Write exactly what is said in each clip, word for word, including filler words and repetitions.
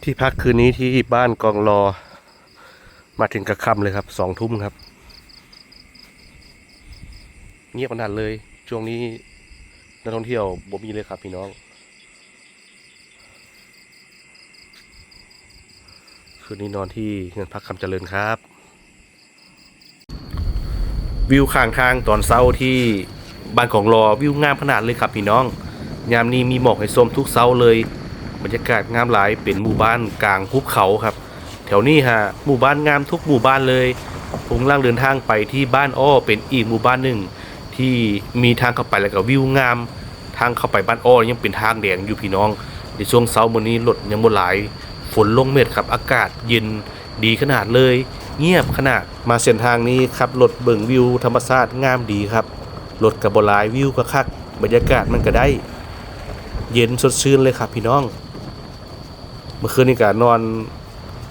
ที่พักคืนนี้ที่บ้านกองลอ มาถึงกะค่ำเลยครับ สองทุ่มครับ เงียบขนาดเลย ช่วงนี้นักท่องเที่ยวบ่มีเลยครับพี่น้อง คืนนี้นอนที่เฮือนพักคำเจริญครับ วิวข้างทางตอนเช้าที่บ้านกองลอ วิวงามขนาดเลยครับพี่น้อง ยามนี้มีหมอกให้ชมทุกเช้าเลย บรรยากาศงามหลาย เป็นหมู่บ้านกลางหุบเขาครับ แถวนี้ฮะ หมู่บ้านงามทุกหมู่บ้านเลย ผมกำลังเดินทางไปที่บ้านอ้อ เป็นอีกหมู่บ้านหนึ่งที่มีทางเข้าไปแล้วก็วิวงาม ทางเข้าไปบ้านอ้อยังเป็นทางแดงอยู่พี่น้อง ในช่วงเช้ามื้อนี้รถยังบ่หลาย ฝนลงเม็ดครับ อากาศเย็นดีขนาดเลย เงียบขนาด มาเส้นทางนี้ขับรถเบิ่งวิวธรรมชาติงามดีครับ รถก็บ่หลาย วิวก็คัก บรรยากาศมันก็ได้ เย็นสดชื่นเลยครับพี่น้อง เมื่อคืนนี้ก็นอน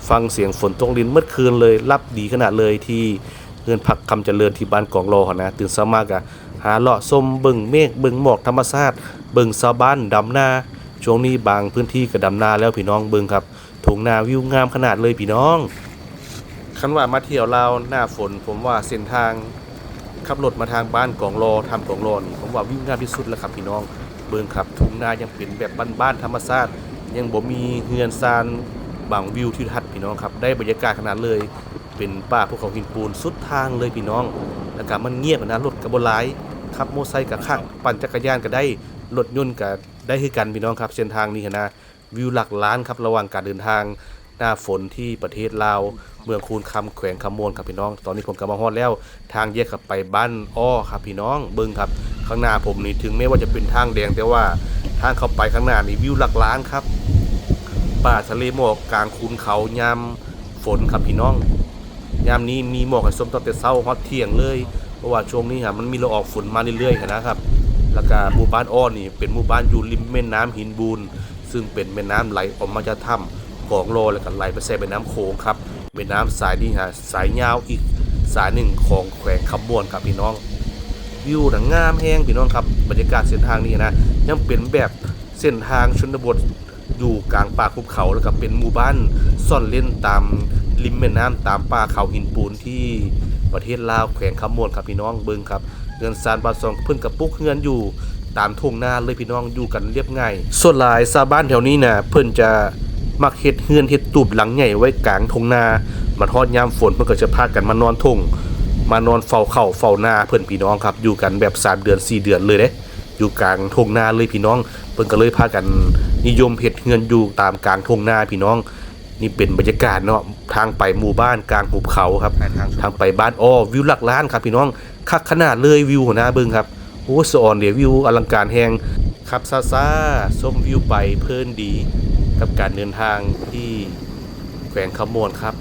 ฟังเสียงฝนตกรินเมื่อคืนเลย หลับดีขนาดเลยที่เฮือนพักคำเจริญที่บ้านกองลอหั้นนะ ตื่นเช้ามาก็หาเลาะชมเบิ่งเมฆเบิ่งหมอกธรรมชาติ เบิ่งชาวบ้านดำนา ช่วงนี้บางพื้นที่ก็ดำนาแล้วพี่น้อง เบิ่งครับ ทุ่งนาวิวงามขนาดเลยพี่น้อง คันว่ามาเที่ยวลาวหน้าฝน ผมว่าเส้นทางขับรถมาทางบ้านกองลอ ถ้ำกองลอนี่ ผมว่าวิวงามที่สุดแล้วครับพี่น้อง เบิ่งครับ ทุ่งนายังเป็นแบบบ้านๆ ธรรมชาติ ยังบ่มีเฮือนซานบังวิวทิวทัศน์พี่น้องครับ ได้บรรยากาศขนาดเลย เป็นป่าภูเขาหินปูนสุดทางเลยพี่น้อง แล้วก็มันเงียบนะ รถก็บ่หลาย ขับมอไซค์ก็คัก ปั่นจักรยานก็ได้ รถยนต์ก็ได้คือกันพี่น้องครับ เส้นทางนี้หั้นนะ วิวหลักล้านครับ ระหว่างการเดินทางหน้าฝนที่ประเทศลาว เมืองคูนคำ แขวงคำม่วนครับพี่น้อง ตอนนี้ผมก็มาฮอดแล้ว ทางแยกเข้าไปบ้านอ้อครับพี่น้อง เบิ่งครับ ข้างหน้าผมนี่ถึงแม้ว่าจะเป็นทางแดง แต่ว่าทางเข้าไปข้างหน้านี่วิวหลักล้านครับ ป่าทะเลหมอกกลางคูนเขายามฝนครับพี่น้อง ยามนี้มีหมอกให้ชมตั้งแต่เช้าฮอดเที่ยงเลย เพราะว่าช่วงนี้ฮะมันมีละอองฝนมาเรื่อยๆหั้นนะครับ แล้วก็หมู่บ้านอ้อนี่เป็นหมู่บ้านอยู่ริมแม่น้ำหินปูน ซึ่งเป็นแม่น้ำไหลออกมาจากถ้ำกองลอ แล้วก็ไหลไปใส่แม่น้ำโขงครับ แม่น้ำสายนี้ฮะสายยาวอีกสายหนึ่งของแขวงคำม่วนครับพี่น้อง วิวนะงามแฮงพี่น้องครับ บรรยากาศเส้นทางนี้นะ ยังเป็นแบบเส้นทางชนบทอยู่กลางป่าหุบเขา แล้วก็เป็นหมู่บ้านซ่อนเร้นตามริมแม่น้ำ ตามป่าเขาหินปูนที่ประเทศลาว แขวงคำม่วนครับพี่น้อง เบิ่งครับ เฮือนซานบ้านช่อง เพิ่นก็ปลูกเฮือนอยู่ตามทุ่งนาเลยพี่น้อง อยู่กันเรียบง่าย ส่วนหลายชาวบ้านแถวนี้น่ะ เพิ่นจะมักเฮ็ดเฮือนเฮ็ดตูบหลังใหญ่ไว้กลางทุ่งนา บัดฮอดยามฝนเพิ่นก็จะพากันมานอนท่ง มานอนเฝ้าข้าวเฝ้านาเพิ่นพี่น้องครับ อยู่กันแบบสามเดือนสี่เดือนเลยเด้ อยู่กลางทุ่งนาเลยพี่น้อง เพิ่นก็เลยพากันนิยมเฮ็ดเฮือนอยู่ตามกลางทุ่งนาพี่น้อง นี่เป็นบรรยากาศเนาะ ทางไปหมู่บ้านกลางหุบเขาครับ ทางไปบ้านอ้อ วิวหลักล้านครับพี่น้อง คักขนาดเลย วิวหั้นนะ เบิ่งครับ โอ้ สะออนเด้ วิวอลังการแฮง ขับช้าๆ ชมวิวไปเพลินดี กับการเดินทางที่แขวงคำม่วนครับ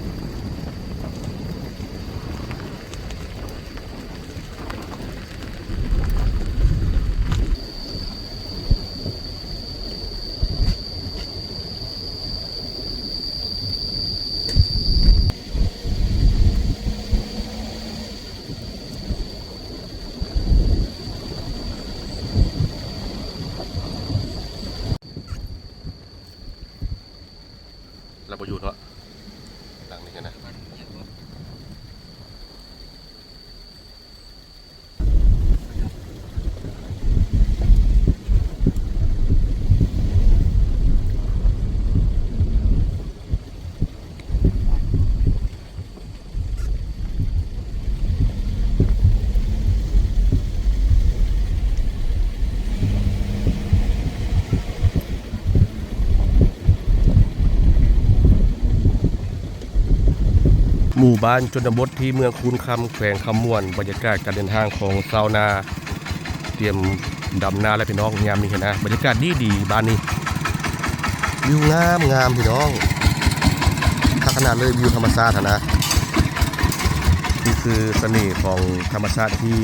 เราบ่อยู่เนาะ หลังนี้กันนะ หมู่บ้านชนบทที่เมืองคูนคำ แขวงคำม่วน บรรยากาศการเดินทางของชาวนา เตรียมดำนาแล้วพี่น้อง ยามนี้หั้นนะ บรรยากาศดีดีบ้านนี้ วิวงามงามพี่น้อง คักขนาดเลย วิวธรรมชาติหั้นนะ นี่คือเสน่ห์ของธรรมชาติที่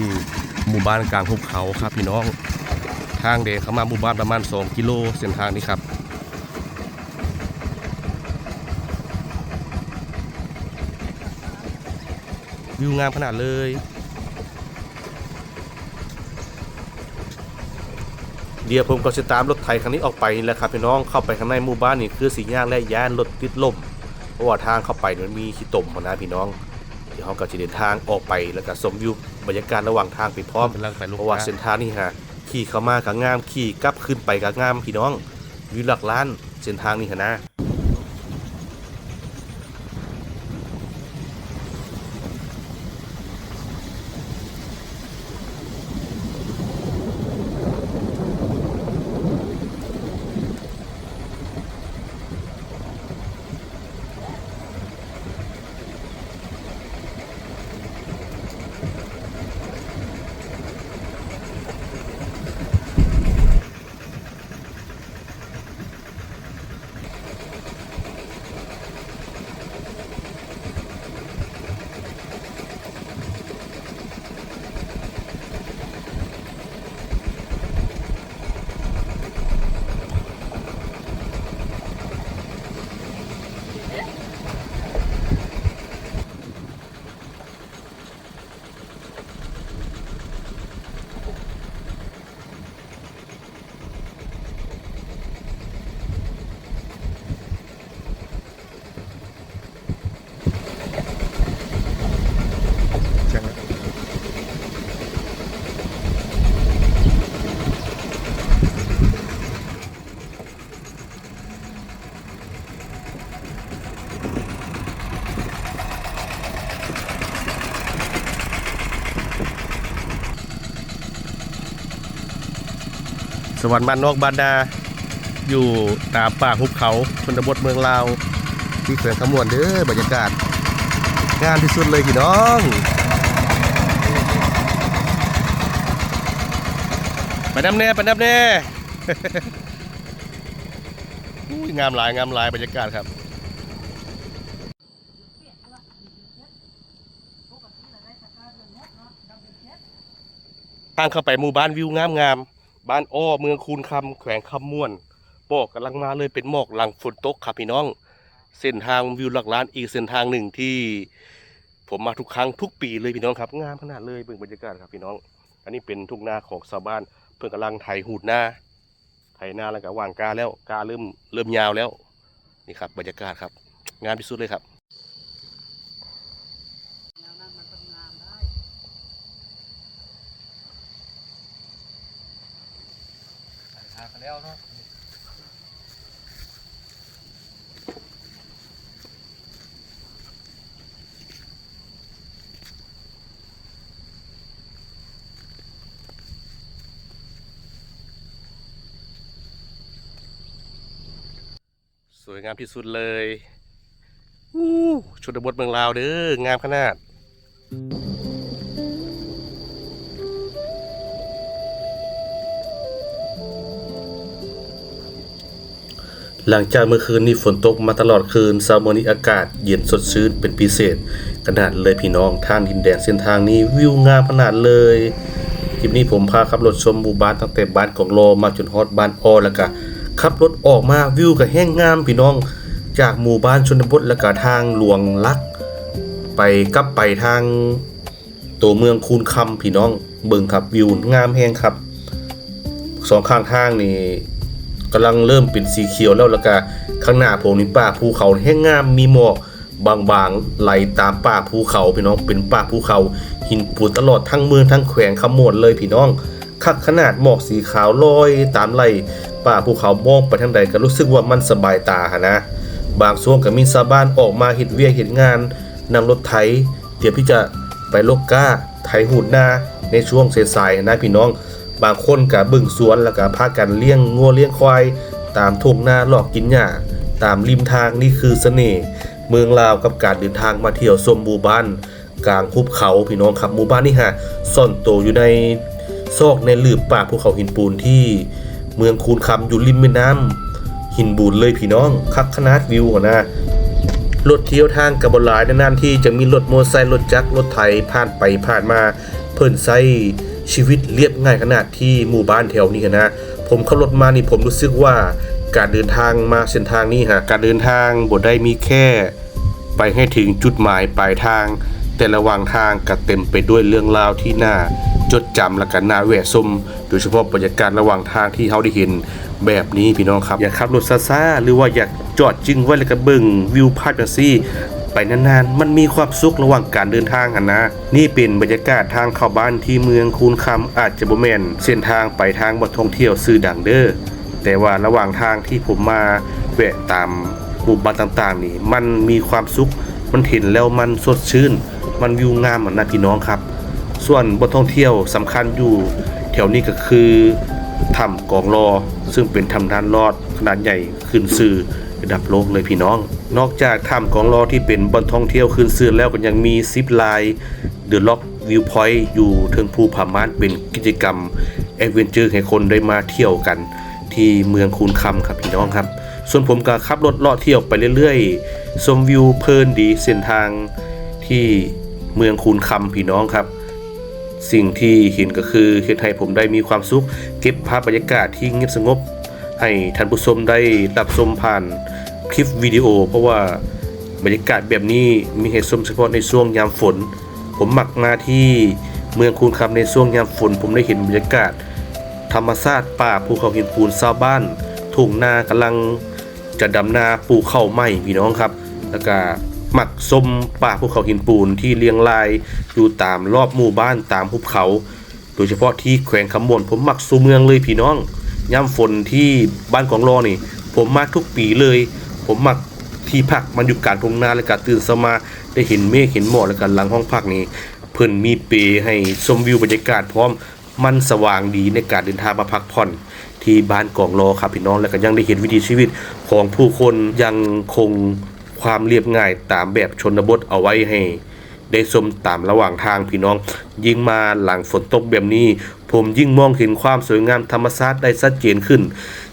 หมู่บ้านกลางหุบเขาครับพี่น้อง ทางเดินเข้ามาหมู่บ้านประมาณสองกิโล เส้นทางนี้ครับ วิวงามขนาดเลย เดี๋ยวผมก็สิตามรถไถคันนี้ออกไปนี่แหละครับพี่น้อง เข้าไปข้างในหมู่บ้านนี่คือสิยากและย้านรถติดล่ม เพราะว่าทางเข้าไปนี่มันมีขี้ตมหั้นนะพี่น้อง เดี๋ยวเราก็สิเดินทางออกไปแล้วก็ชมวิวบรรยากาศระหว่างทางไปพร้อม กำลังไปลูก เพราะว่า ค้า เส้นทางนี่ฮะ ขี่เข้ามาก็งาม ขี่กลับขึ้นไปก็งามพี่น้อง วิวหลักล้านเส้นทางนี่หั้นนะ สวรรค์บ้านนอกบ้านนา อยู่ตามป่าหุบเขาชนบทเมืองลาว ที่แขวงคำม่วนเด้อ บรรยากาศงามที่สุดเลยพี่น้อง ไปนำแน่ ไปนำแน่ อุ้ย งามหลาย งามหลาย บรรยากาศครับ ทางเข้าไปหมู่บ้านวิวงามๆ บ้านอ้อ เมืองคูนคำ แขวงคำม่วน หมอกกำลังมาเลย เป็นหมอกหลังฝนตกครับพี่น้อง เส้นทางวิวหลักล้านอีกเส้นทางหนึ่งที่ผมมาทุกครั้งทุกปีเลยพี่น้องครับ งามขนาดเลย เบิ่งบรรยากาศครับพี่น้อง อันนี้เป็นทุ่งนาของชาวบ้าน เพิ่นกำลังไถหูดนา ไถนาแล้วก็หว่านกล้าแล้ว กล้าเริ่ม เริ่มยาวแล้ว นี่ครับ บรรยากาศครับ งามที่สุดเลยครับ หากันแล้วเนาะ สวยงามที่สุดเลย อู้ ชนบทเมืองลาวเด้อ งามขนาด หลังจากเมื่อคืนนี้ฝนตกมาตลอดคืน เช้ามื้อนี้อากาศเย็นสดชื่นเป็นพิเศษขนาดเลยพี่น้อง ทางดินแดงเส้นทางนี้วิวงามขนาดเลย คลิปนี้ผมพาขับรถชมหมู่บ้านตั้งแต่บ้านกองลอมาจนฮอดบ้านอ้อ แล้วก็ขับรถออกมา วิวก็แฮงงามพี่น้อง จากหมู่บ้านชนบทแล้วก็ทางหลวงหลัก ไปกลับไปทางตัวเมืองคูนคำพี่น้อง เบิ่งครับ วิวงามแฮงครับ สองข้างทางนี่กำลังเริ่มเป็นสีเขียวแล้ว แล้วก็ข้างหน้าผมนี่ป่าภูเขาแฮงงาม มีหมอกบางๆไหลตามป่าภูเขาพี่น้อง เป็นป่าภูเขาหินปูนตลอดทั้งเมืองทั้งแขวงคำม่วนเลยพี่น้อง คักขนาด หมอกสีขาวลอยตามไหล่ป่าภูเขา มองไปทางใดก็รู้สึกว่ามันสบายตาหั้นนะ บางช่วงก็มีชาวบ้านออกมาเฮ็ดเวียกเฮ็ดงาน นั่งรถไถ เตรียมที่จะไปลกกล้าไถหูดนาในช่วงสายๆหั้นนะพี่น้อง บางคนก็เบิ่งสวน แล้วก็พากันเลี้ยงงัวเลี้ยงควายตามทุ่งนา เลาะกินหญ้าตามริมทาง นี่คือเสน่ห์เมืองลาวกับการเดินทางมาเที่ยวชมหมู่บ้านกลางหุบเขาพี่น้องครับ หมู่บ้านนี้ฮะซ่อนตัวอยู่ในซอกในหลืบป่าภูเขาหินปูนที่เมืองคูนคำ อยู่ริมแม่น้ำหินปูนเลยพี่น้อง คักขนาด วิวหั้นนะ รถเที่ยวทางก็บ่หลาย นานๆทีจะมีรถมอเตอร์ไซค์ รถจักร รถไถผ่านไปผ่านมา เพิ่นใช้ชีวิตเรียบง่ายขนาดที่หมู่บ้านแถวนี้หั้นนะ ผมขับรถมานี่ผมรู้สึกว่าการเดินทางมาเส้นทางนี้ฮะ การเดินทางบ่ได้มีแค่ไปให้ถึงจุดหมายปลายทาง แต่ระหว่างทางก็เต็มไปด้วยเรื่องราวที่น่า จดจำ แล้วก็น่าแวะชม โดยเฉพาะบรรยากาศระหว่างทางที่เฮาได้เห็นแบบนี้พี่น้องครับ อยากขับรถช้าๆ หรือว่าอยากจอดจึ่งไว้แล้วก็เบิ่งวิวภาพจังซี่ ไปนานๆ มันมีความสุขระหว่างการเดินทางหั้นนะ นี่เป็นบรรยากาศทางเข้าบ้านที่เมืองคูนคำ อาจจะบ่แม่นเส้นทางไปทางบ่อนท่องเที่ยวชื่อดังเด้อ แต่ว่าระหว่างทางที่ผมมาแวะตามหมู่บ้านต่างๆ นี่ มันมีความสุข มันเห็นแล้วมันสดชื่น มันวิวงามหั้นนะพี่น้องครับ ส่วนบ่อนท่องเที่ยวสำคัญอยู่แถวนี้ก็คือถ้ำกองลอ ซึ่งเป็นถ้ำน่านลอดขนาดใหญ่ขึ้นชื่อระดับโลกเลยพี่น้อง นอกจากถ้ำกองลอที่เป็นบ่อนท่องเที่ยวขึ้นชื่อแล้ว ก็ยังมี Zip Line The Rock View Point อยู่เทิงภูผาม่าน เป็นกิจกรรมแอดเวนเจอร์ให้คนได้มาเที่ยวกันที่เมืองคูนคำครับพี่น้องครับ ส่วนผมก็ขับรถเลาะเที่ยวไปเรื่อยๆ ชมวิวเพลินดี เส้นทางที่เมืองคูนคำพี่น้องครับ สิ่งที่เห็นก็คือเฮ็ดให้ผมได้มีความสุข เก็บภาพบรรยากาศที่เงียบสงบ ให้ท่านผู้ชมได้รับชมผ่านคลิปวิดีโอ เพราะว่าบรรยากาศแบบนี้มีให้ชมเฉพาะในช่วงยามฝน ผมมักมาที่เมืองคูนคำในช่วงยามฝน ผมได้เห็นบรรยากาศธรรมชาติ ป่าภูเขาหินปูน ชาวบ้านทุ่งนากำลังจะดำนาปลูกข้าวใหม่พี่น้องครับ แล้วก็มักชมป่าภูเขาหินปูนที่เรียงรายอยู่ตามรอบหมู่บ้านตามหุบเขา โดยเฉพาะที่แขวงคำม่วน ผมมักสู่เมืองเลยพี่น้อง ยามฝนที่บ้านกองลอนี่ ผมมาทุกปีเลย ผมมักที่พักมันอยู่กลางทุ่งนา แล้วก็ตื่นเช้ามาได้เห็นเมฆเห็นหมอก แล้วก็หลังห้องพักนี่ เพิ่นมีเปลให้ชมวิวบรรยากาศพร้อม มันสว่างดีในการเดินทางมาพักผ่อนที่บ้านกองลอครับพี่น้อง แล้วก็ยังได้เห็นวิถีชีวิตของผู้คน ยังคงความเรียบง่ายตามแบบชนบทเอาไว้ให้ได้ชมตามระหว่างทางพี่น้อง ยิ่งมาหลังฝนตกแบบนี้ ผมยิ่งมองเห็นความสวยงามธรรมชาติได้ชัดเจนขึ้น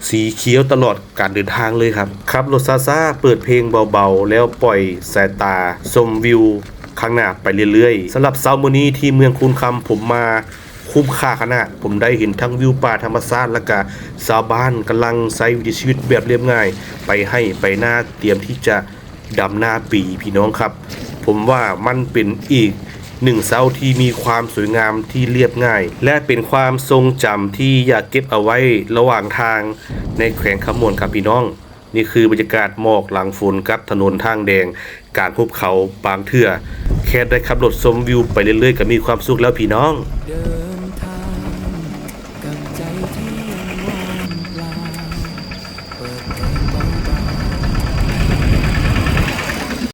สีเขียวตลอดการเดินทางเลยครับ ขับรถช้าๆ เปิดเพลงเบาๆ แล้วปล่อยสายตาชมวิวข้างหน้าไปเรื่อยๆ สำหรับเช้ามื้อนี้ที่เมืองคูนคำ ผมมาคุ้มค่าขนาด ผมได้เห็นทั้งวิวป่าธรรมชาติ แล้วก็ชาวบ้านกำลังใช้วิถีชีวิตแบบเรียบง่าย ไปไฮ่ไปนา เตรียมที่จะดำนาปีพี่น้องครับ ผมว่ามันเป็นอีกหนึ่งเช้าที่มีความสวยงามที่เรียบง่าย และเป็นความทรงจำที่อยากเก็บเอาไว้ระหว่างทางในแขวงคำม่วนครับพี่น้อง นี่คือบรรยากาศหมอกหลังฝนกับถนนทางแดงกลางหุบเขา บางเทื่อแค่ได้ขับรถชมวิวไปเรื่อยๆ ก็มีความสุขแล้วพี่น้อง